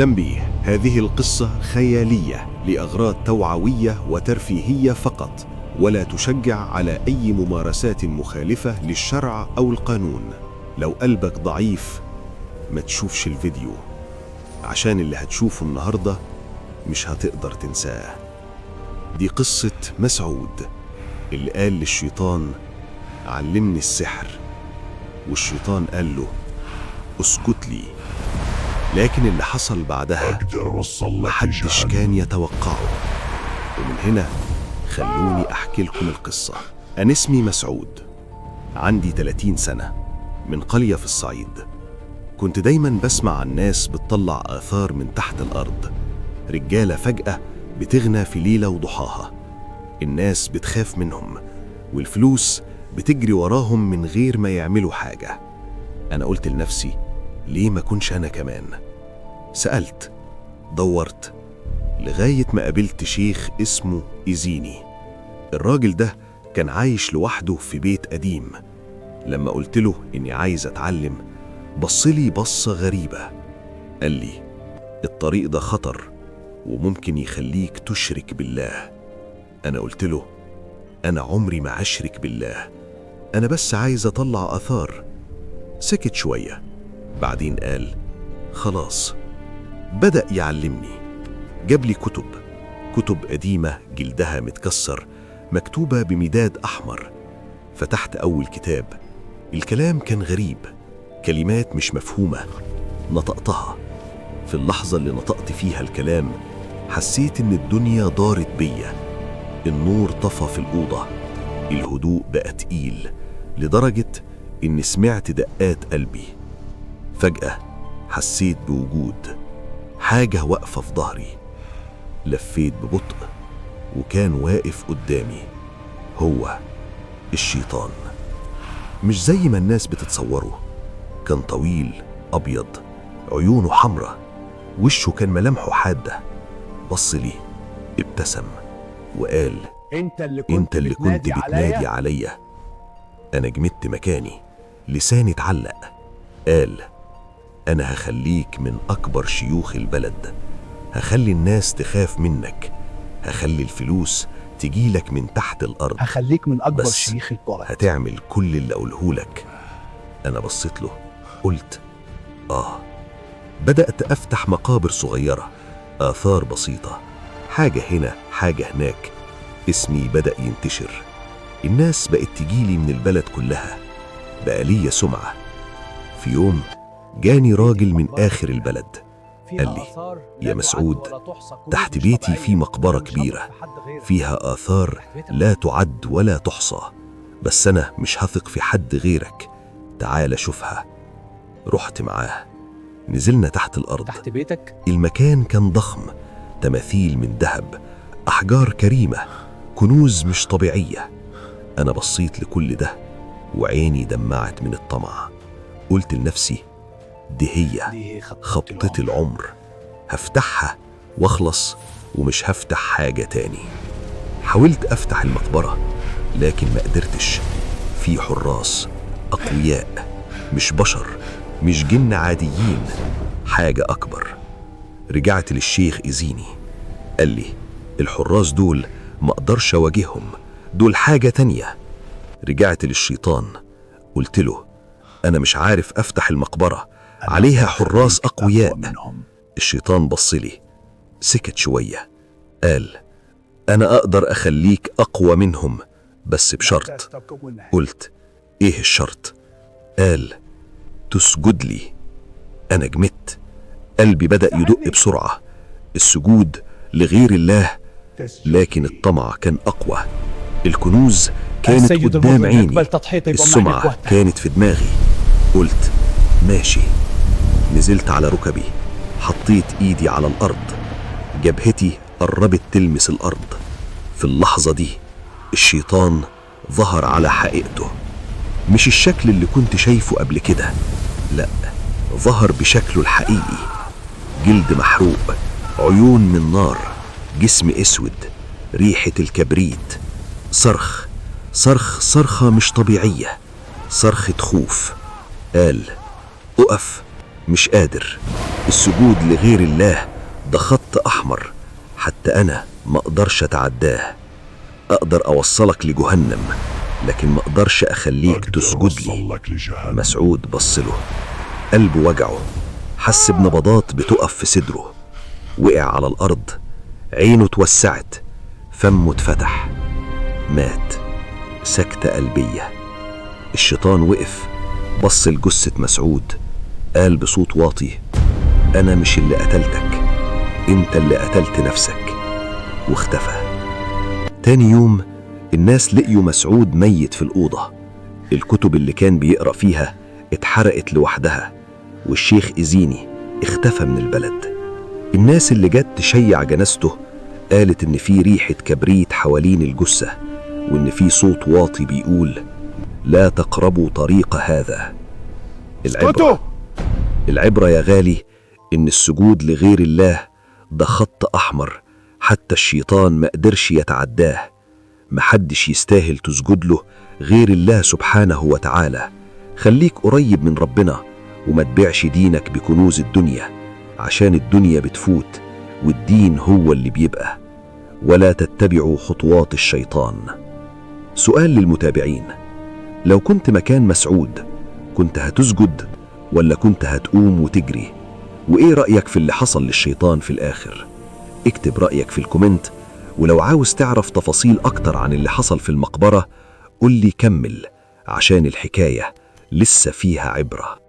تنبيه: هذه القصة خيالية لأغراض توعوية وترفيهية فقط، ولا تشجع على أي ممارسات مخالفة للشرع أو القانون. لو قلبك ضعيف ما تشوفش الفيديو، عشان اللي هتشوفه النهاردة مش هتقدر تنساه. دي قصة مسعود اللي قال للشيطان: علمني السحر، والشيطان قال له: اسكت لي. لكن اللي حصل بعدها أقدر أوصل لك محدش لجهنم. كان يتوقعه. ومن هنا خلوني أحكي لكم القصة. أنا اسمي مسعود، عندي 30 سنة، من قرية في الصعيد. كنت دايما بسمع عن ناس بتطلع آثار من تحت الأرض، رجالة فجأة بتغنى في ليلة وضحاها. الناس بتخاف منهم، والفلوس بتجري وراهم من غير ما يعملوا حاجة. أنا قلت لنفسي: ليه ما كنش أنا كمان؟ سألت، دورت، لغاية ما قابلت شيخ اسمه إيزيني. الراجل ده كان عايش لوحده في بيت قديم. لما قلت له إني عايز أتعلم، بصلي بصة غريبة. قال لي: الطريق ده خطر وممكن يخليك تشرك بالله. أنا قلت له: أنا عمري ما أشرك بالله، أنا بس عايز أطلع آثار. سكت شوية، بعدين قال: خلاص. بدأ يعلمني. جاب لي كتب، كتب قديمة جلدها متكسر، مكتوبة بمداد أحمر. فتحت أول كتاب، الكلام كان غريب، كلمات مش مفهومة. نطقتها. في اللحظة اللي نطقت فيها الكلام حسيت إن الدنيا دارت بيا. النور طفى في الأوضة، الهدوء بقى تقيل لدرجة إني سمعت دقات قلبي. فجأة حسيت بوجود حاجة واقفة في ظهري. لفيت ببطء وكان واقف قدامي هو الشيطان. مش زي ما الناس بتتصوره، كان طويل، أبيض، عيونه حمرة، وشه كان ملامحه حادة. بص لي، ابتسم وقال: انت اللي كنت انت اللي كنت بتنادي بتنادي عليا؟ عليا. انا جمدت مكاني، لساني اتعلق. قال: انا هخليك من اكبر شيوخ البلد، هخلي الناس تخاف منك، هخلي الفلوس تجيلك من تحت الارض، هخليك من اكبر بس شيخ البلد. هتعمل كل اللي اقولهولك. انا بصيت له، قلت: اه. بدأت افتح مقابر صغيرة، آثار بسيطة، حاجة هنا حاجة هناك. اسمي بدأ ينتشر، الناس بقت تجيلي من البلد كلها، بقى ليا سمعة. في يوم جاني راجل من آخر البلد، فيها قال لي: آثار يا لا تعد مسعود، ولا تحصى، كنوز تحت مش بيتي في طبيعية. مقبرة أنا مش هثق كبيرة في حد غيرك. فيها آثار تحت بيتك؟ لا تعد ولا تحصى، بس أنا مش هثق في حد غيرك، تعال شوفها. رحت معاه، نزلنا تحت الأرض. تحت بيتك؟ المكان كان ضخم، تماثيل من ذهب، أحجار كريمة، كنوز مش طبيعية. أنا بصيت لكل ده وعيني دمعت من الطمع. قلت لنفسي: دي هي دي خطة خبطة العمر. العمر، هفتحها واخلص ومش هفتح حاجة تاني. حاولت أفتح المقبرة لكن ما قدرتش. في حراس أقوياء، مش بشر، مش جن عاديين، حاجة أكبر. رجعت للشيخ إيزيني، قال لي: الحراس دول ما أقدرش أواجههم، دول حاجة تانية. رجعت للشيطان، قلت له: أنا مش عارف أفتح المقبرة، أنا عليها أقدر حراس أخليك أقوى أقوياء. منهم. الشيطان بصلي، سكت شوية، قال: أنا أقدر أخليك أقوى منهم، بس بشرط. قلت: إيه الشرط؟ قال: تسجد لي. أنا جمدت، قلبي بدأ يدق ساعدني. بسرعة. السجود لغير الله؟ تسجد لكن لي. الطمع كان أقوى. الكنوز كانت السيد قدام المظلم عيني، يقبل تضحيتي بمنحني السمعة قوته. كانت في دماغي. قلت: ماشي. نزلت على ركبي، حطيت ايدي على الارض، جبهتي قربت تلمس الارض. في اللحظة دي الشيطان ظهر على حقيقته، مش الشكل اللي كنت شايفه قبل كده، لا، ظهر بشكله الحقيقي. جلد محروق، عيون من نار، جسم اسود، ريحة الكبريت. صرخ صرخ صرخة مش طبيعية، صرخة خوف. قال: أقف، مش قادر. السجود لغير الله ده خط أحمر، حتى أنا ما أقدرش أتعداه. أقدر أوصلك لجهنم، لكن ما أقدرش أخليك أقدر تسجد لي. أوصلك لجهنم. مسعود بص له، قلبه وجعه، حس بنبضات بتقف في صدره. وقع على الأرض، عينه اتوسعت، فمه اتفتح، مات. سكتة قلبية. الشيطان وقف، بص لجثة مسعود، قال بصوت واطي: أنا مش اللي قتلتك، أنت اللي قتلت نفسك. واختفى. تاني يوم الناس لقيوا مسعود ميت في الأوضة. الكتب اللي كان بيقرأ فيها اتحرقت لوحدها، والشيخ إزيني اختفى من البلد. الناس اللي جت تشيع جنازته قالت إن في ريحة كبريت حوالين الجثة، وإن في صوت واطي بيقول: لا تقربوا طريق هذا. اسكتوا. العبرة يا غالي إن السجود لغير الله ده خط أحمر، حتى الشيطان ما قدرش يتعداه. محدش يستاهل تسجد له غير الله سبحانه وتعالى. خليك قريب من ربنا وما تبيعش دينك بكنوز الدنيا، عشان الدنيا بتفوت والدين هو اللي بيبقى. ولا تتبعوا خطوات الشيطان. سؤال للمتابعين: لو كنت مكان مسعود كنت هتسجد ولا كنت هتقوم وتجري؟ وإيه رأيك في اللي حصل للشيطان في الآخر؟ اكتب رأيك في ال comment، ولو عاوز تعرف تفاصيل أكتر عن اللي حصل في المقبرة قول لي كمل، عشان الحكاية لسه فيها عبرة.